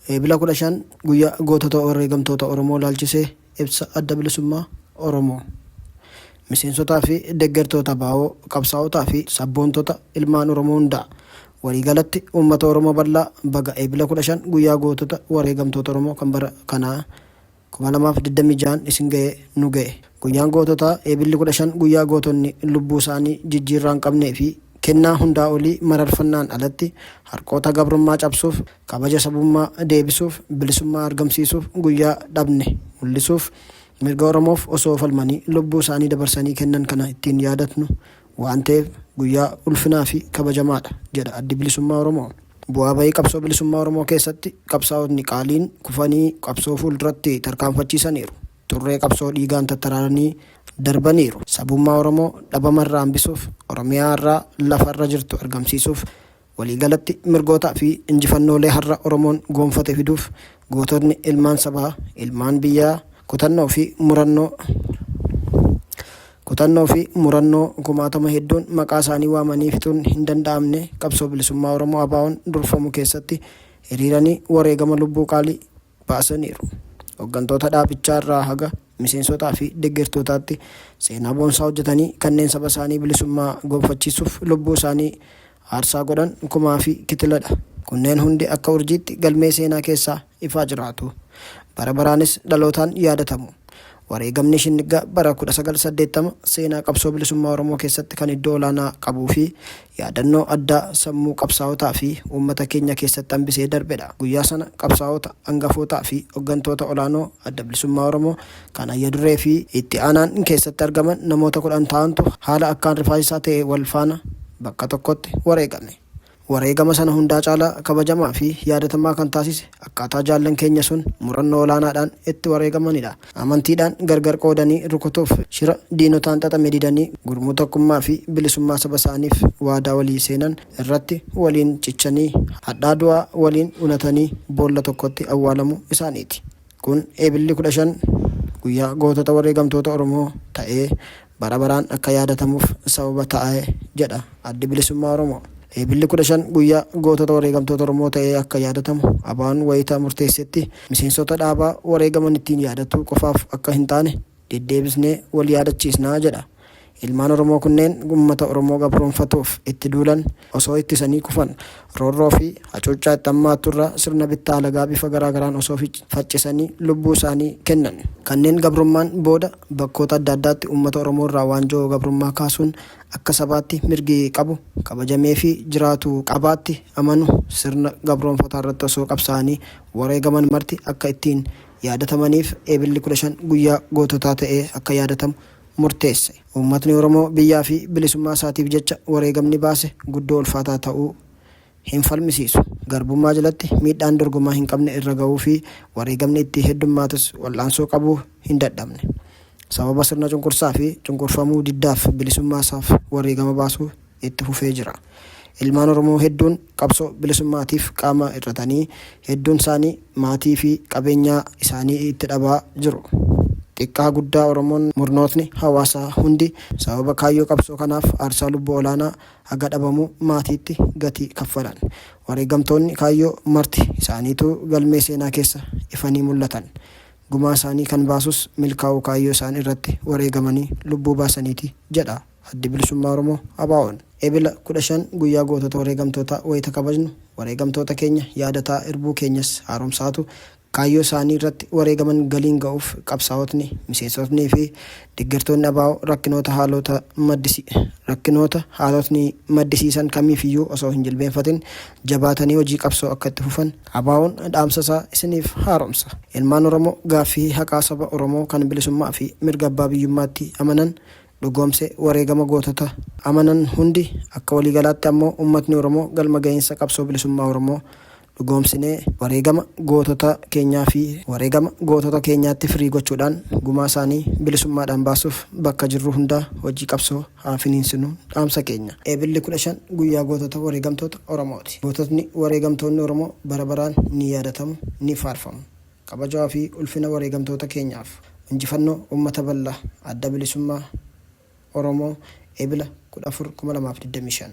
Eebila 15 Guyyaa Gootota Wareegamtoota Oromoo Laalchisee Ibsa Adda Bilisummaa Oromoo. Miseensotaa fi deggertoota ABO, qabsaa'otaa fi sabboontota ilmaan Oromoo hundaa, waliigalatti uummata Oromoo bal'aa baga Eebila 15 Guyyaa Gootota Wareegamtoota Oromoo kan bara kanaa 2026n isin ga'e, nu ga'e. Guyyaan goototaa Eebilli 15 guyyaa gootonni lubbuu isaanii jijjiirraa hin qabnee fi kennaa hundaa olii mararfannaan alatti harqoota gabrummaa cabsuuf, kabaja sabummaa deebisuuf, bilisummaa argamsiisuuf guyyaa dhabne mul'isuuf mirga Oromoof osoo falmanii lubbuu isaanii dabarsanii kennan kana ittiin yaadatnu waan ta'eef guyyaa ulfinaa fi kabajamaadha jedha Addi Bilisummaa Oromoo. Bu'aa bahii qabsoo bilisummaa Oromoo keessatti qabsaa'otni qaaliin kufanii qabsoo fuulduratti tarkaanfachiisaniiru. Xurree qabsoo dhiigaan tattaraaranii darbaniiru. Sabummaa Oromoo dhabama irraa hambisuuf, Oromiyaa har'aa lafa irra jirtu argamsiisuuf, waliigalatti mirgootaa fi injifannoolee har'a Oromoon goonfate fiduuf goototni ilmaan sabaa, ilmaan biyyaa kutannoo fi murannoo Kutannoo fi murannoo kumaatama hedduun maqaa isaanii waamanii fixuun hin danda'amne qabsoo bilisummaa Oromoo ABOn durfamu keessatti hiriiranii wareegama lubbuu qaalii baasaniiru. Hoggantoota dhaabichaa irraa haga miseensotaa fi deggertootaatti seenaa boonsaa hojjetanii kanneen saba isaanii bilisummaa gonfachiisuuf lubbuu isaanii aarsaa godhan kumaa fi kitiladha. Kunneen hundi akka urjiitti galmee seenaa keessaa ifaa jiraatu. Bara baraanis dhalootaan yaadatamu. Wareegamni Shinniggaa bara 1980 seenaa qabsoo bilisummaa Oromoo keessatti kan iddoo olaanaa qabuu fi yaadannoo addaa sammuu qabsaa'otaa fi uummata keenya keessatti hambisee darbedha. Guyyaa sana qabsaa'ota, angafootaa fi hoggantoota olaanoo Adda Bilisummaa Oromoo kan Hayya Duree fi Itti Aanaan keessatti argaman namoota 10 ta'antu haala akkaan rifaasisaa ta'e wal faana bakka tokkotti wareegame. Wareegama sana hundaa caalaa kabajamaa fi yaadatamaa kan taasise akkaataa jaallan keenya sun murannoo olaanaadhaan itti wareegamanidha. Amantiidhaan gargar qoodanii rukutuuf shira diinotaan xaxame didanii gurmuu tokkummaa fi bilisummaa saba isaaniif waadaa walii seenan irratti waliin cichanii hadhaa du'aa waliin unatanii boolla tokkotti awwaalamuu isaaniiti. Kun Eebilli 15 guyyaa gootota wareegamtoota Oromoo ta'ee bara baraan akka yaadatamuuf sababa ta'ae jedha Addi Bilisummaa Oromoo. Eebilli 15 guyyaa gootota wareegamtoota Oromoo ta'ee akka yaadatamu ABOn wayita murteessetti miseensota dhaabaa wareegaman ittiin yaadatuu qofaaf akka hin taane deddeebisnee wal yaadachiisna jedha. Ilmaan Oromoo kunneen ummata Oromoo gabroomfatuuf itti duulan osoo ittisanii kufan, roorroo fi hacuuccaa itti hammaattu irraa sirna bittaa alagaa bifa garaa garaan osoo faccisanii lubbuu isaanii kennan. Kanneen gabrummaan booda bakkoota adda addaatti ummata Oromoo irraa waanjoo gabrummaa kaasuun akka sabaatti mirgi qabu kabajameefii jiraatu qabaatti amanu sirna gabroomfataa irratti osoo qabsaa'anii wareegaman marti akka ittiin yaadatamaniif Eebilli 15 guyyaa goototaa ta'ee akka yaadatamu murteesse. Uummatni Oromoo biyyaa fi bilisummaa isaatiif jecha wareegamni baase guddoo ulfaataa ta'uu hin falmisiisu. Garbummaa jalatti miidhaan dorgomaa hin qabne irra ga'uu fi wareegamni itti heddummaatus wal'aansoo qabuu hin dadhabne. Sababa sirna cunqursaa fi cunqurfamuu diddaaf bilisummaa isaaf wareegama baasuu itti fufee jira. Ilmaan Oromoo hedduun qabsoo bilisummaatiif qaama hir'atanii, hedduun isaanii maatii fi qabeenyaa isaanii itti dhabaa jiru. Xiqqaa guddaa Oromoon murnootni hawaasaa hundi sababa kaayyoo qabsoo kanaaf aarsaa lubbuu olaanaa haga dhabamuu maatiitti gatii kaffalan. Wareegamtoonni kaayyoo marti isaaniituu galmee seenaa keessa ifanii mul'atan. Gumaa isaanii kan baasus milkaa'uu kaayyoo isaan irratti wareegamanii lubbuu baasaniiti jedha. Addi Bilisummaa Oromoo, ABOn, Ebila 15 Guyyaa Gootota Wareegamtootaa wayita kabajnu, wareegamtoota keenya yaadataa irbuu keenyas haaromsaatu kaayyoo isaanii irratti wareegaman galiin ga'uuf qabsaa'otni, miseensotnii fi deggertoonni ABO rakkinoota haalota rakkinoota haalotni maddisiisan kamiifiyyuu osoo hin jilbeenfatin jabaatanii hojii qabsoo akka itti fufan ABOn dhaamsa isaa isiniif haaromsa. Ilmaan Oromoo gaaffii haqaa saba Oromoo kan bilisummaa fi mirga abbaa biyyummaatti amanan dhugoomse wareegama gootota amanan hundi akka waliigalaatti ammoo ummatni Oromoo galma gahiinsa qabsoo bilisummaa Oromoo dhugoomsinee wareegama gootota keenyaa fi wareegama gootota keenyaatti firii gochuudhaan gumaa isaanii bilisummaadhaan baasuuf bakka jirru hundaa hojii qabsoo haa finiinsinu dhaamsa keenya. Eebilli 15 guyyaa gootota wareegamtoota Oromooti. Goototni wareegamtoonni Oromoo bara baraan ni yaadatamu, ni faarfamu. Kabajaa fi ulfina wareegamtoota keenyaaf! Injifannoo Uummata Bal'aa! Adda Bilisummaa Oromoo Ebila 14, 2025.